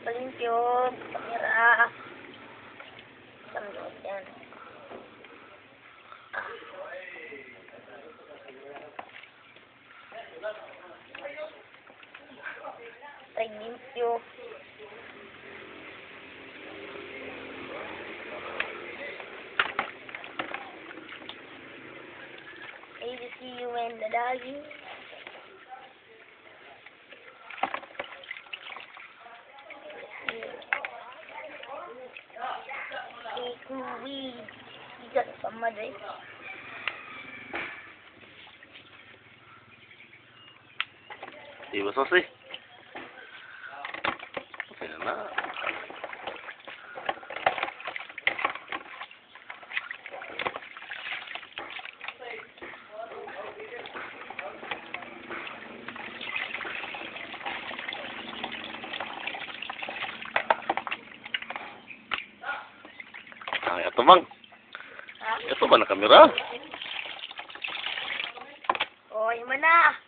Palimpyo, kamera. Samyod yan. Ah. Ay, limpyo. A, B, C, U, N, the doggy. A, Q, V. Ikat sama deh. Di ba sosi? Okay na na. Ay, ato bang? Ha? Ito ba na kamera? Oh, yung na.